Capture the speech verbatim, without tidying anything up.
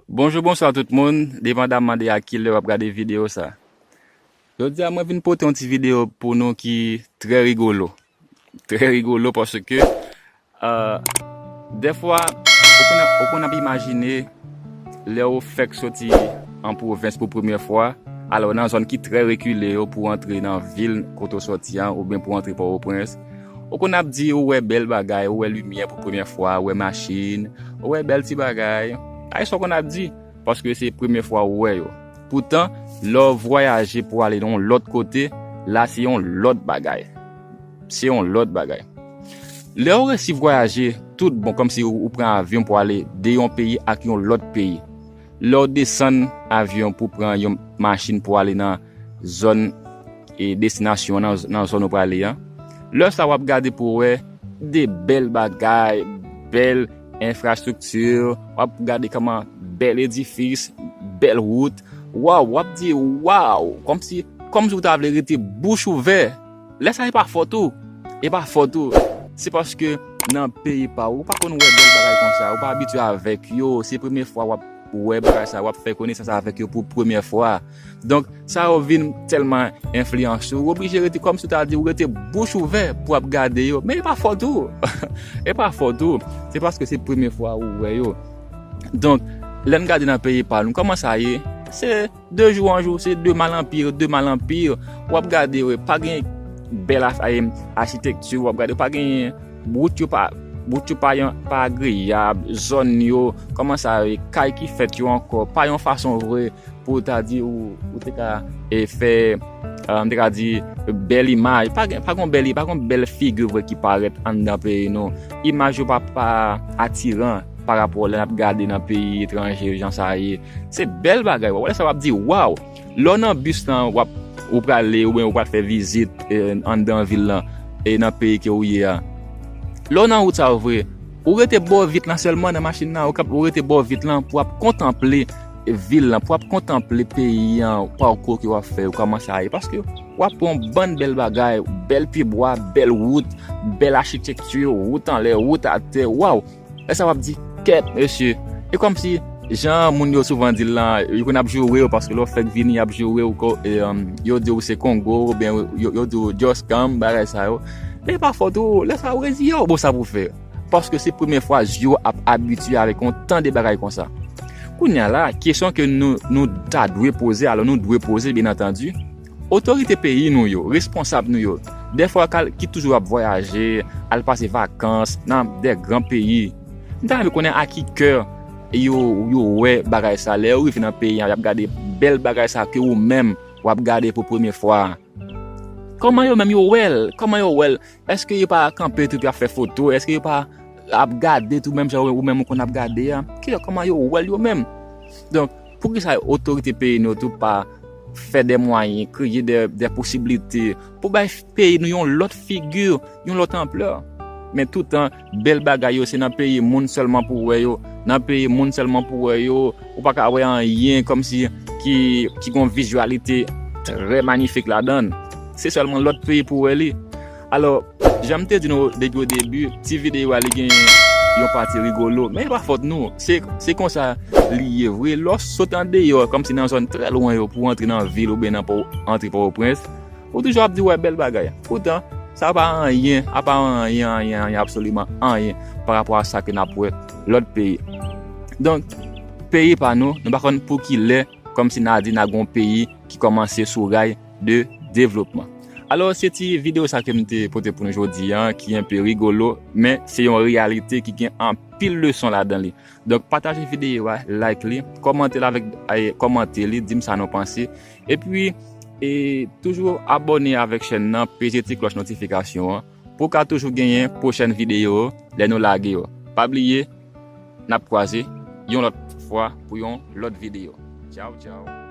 Bonjou, bonswa tout moun, depandamman de a ki lè w ap gade videyo sa. Jodi a, mwen vin pote yon ti videyo pou nou ki trè rigolo. Trè rigolo paske, euh, dèfwa, ou konn, ou konn ap imajine lè ou fèk soti an pwovens pou premye fwa, alò nan zòn ki trè rekile yo pou antre nan vil kote w sòti an, oubyen pou antre Pòtoprens, ou konn ap di ou wè bèl bagay, ou wè limyè pou premye fwa, ou wè machin, ou wè bèl ti bagay. Ay sa w konn ap di, paske se premye fwa ou wè yo. Poutan, lè w vwayaje pou ale nan yon lòt kote, la se yon lòt bagay. Se yon lòt bagay. Lè w resi vwayaje tout bon, kòmsi ou, ou pran avyon pou ale de yon peyi ak yon lòt peyi. Lè w desann avyon pou pran yon machin pou ale nan zòn e destinasyon nan, nan zòn ou prale an. Lè sa w ap gade pou wè de bèl bagay, bèl enfrastrikti, w ap gade kòman bèl edifis, bèl wout. Waw, w ap di waw, kòmsi, kòmsi w ta vle rete bouch ouvè. Lè sa e pa fòt ou, e pa fòt ou. Se paske nan peyi pa w, ou pa konn wè bèl bagay konsa, ou pa abitye avèk yo, se premye fwa w ap wè bagay sa, w ap fè konesans avèk yo pou premye fwa. Donk, sa yo vin tèlman enfliyanse w, ou oblije rete kòmsi w ta di, ou rete bouch ouvè pou ap gade yo. Men e pa fòt ou. E pa fòt ou. Se paske se premye fwa ou wè yo. Donk, lè n gade nan peyi pa nou, kòman sa ye? Se de jou an jou, se de mal an pi, de mal an pi. W ap gade, wi, pa gen bèl af-, ay, achitekti, w ap gade, pa gen wout yo pa, wout yo pa, pa agreyab, zòn yo, kòman sa ye, kay ki fèt yo ankò, pa yon fason vre pou w ta di ou, ou te ka, e, fè, e, m te ka di, bèl imaj. Pa gen, pa gen bèl, pa gen bèl figi vre ki parèt anndan peyi nou. Imaj yo pa, pa atiran pa rapò lè n ap gade nan peyi etranje, jan sa ye. Se bèl bagay, w ap wè sa, w ap di, waw! Lè w nan bis lan, w ap, ou prale, oubyen ou pral fè vizit, e, anndan vil lan, e nan peyi ke ou ye a. Lè w nan wout sa yo vre, ou rete bò vit lan sèlman nan machin nan, ou kap, ou rete bò vit lan pou w ap kontanple vil lan, pou w ap kontanple peyi an, pakou ke w ap fè yo, kòman sa ye. Paske w ap wè yon bann bèl bagay, bèl pyebwa, bèl wout, bèl achitekti, wout anlè, wout atè, waw! Lè sa w ap di, kèt, mesye. E kòmsi, jan moun yo souvan di l lan, yo konn ap joure w, paske lè w fèk vini, y ap joure w, ko-, e, um, yo di w se Kongo, oubyen yo, yo di w just come, bagay sa yo. Men e pa fòt ou, lè sa w reziye w, bon, sa pou fè. Paske se premye fwa zye w ap abitye avèk yon tan de bagay konsa. Kounye a la, kesyon ke nou, nou ta dwe poze, alò nou dwe poze, byen antandi, otorite peyi nou yo, responsab nou yo, dèfwa kal-, ki toujou ap vwayaje, al pase vakans nan de gran peyi, m ta renmen konnen a ki kè yo, yo wè bagay sa. Lè yo rive nan peyi an, y ap gade bèl bagay sa ke ou menm w ap gade pou premye fwa. Kòman yo menm yo wè l? Kòman yo wè l? Èske yo pa kanpe tou epi ap fè foto? Èske yo pa ap gade tou menm jan ou menm ou konn ap gade a? Ki, kòman yo wè l yo menm? Donk, poukisa otorite peyi nou tou pa fè de mwayen, kreye de, de posiblite pou bay peyi nou yon lòt figi, yon lòt anplè? Men toutan, bèl bagay yo, se nan peyi moun sèlman pou wè yo, nan peyi moun sèlman pou wè yo, ou pa ka wè anyen kòmsi ki, ki gon vizyalite trè manifik ladan l. Se sèlman lòt peyi pou wè li. Alò, jan m te di nou depi o debi, ti videyo a li gen yon pati rigolo, men e pa fòt nou. Se, se konsa li ye vre. Lè w sot andeyò, kòmsi nan zòn trè lwen yo, pou w antre nan vil oubyen nan Pò-, antre Pòtoprens, ou toujou ap di w wè bèl bagay. Poutan, sa pa anyen, apa anyen, anyen, anyen, absoliman anyen pa rapò a sa ke n ap wè lòt peyi. Donk, peyi pa nou, nou pa konn pou ki lè, kòmsi n a di n a gon peyi ki kòmanse sou ray de devlopman. Alò, se ti videyo sa ke m te pote pou nou jodi a, ki enpe rigolo, men se yon reyalite ki gen anpil leson ladan li. Donk, pataje videyo a, like li, kòmante l avèk, e, kòmante li, di m sa nou panse. Epi, e, toujou abòne avèk chèn nan, peze ti klòch notifikasyon an, pou w ka toujou genyen pwochèn videyo lè nou lage yo. Pa bliye, n ap kwaze yon lòt fwa pou yon lòt videyo. Tchaw, tchaw.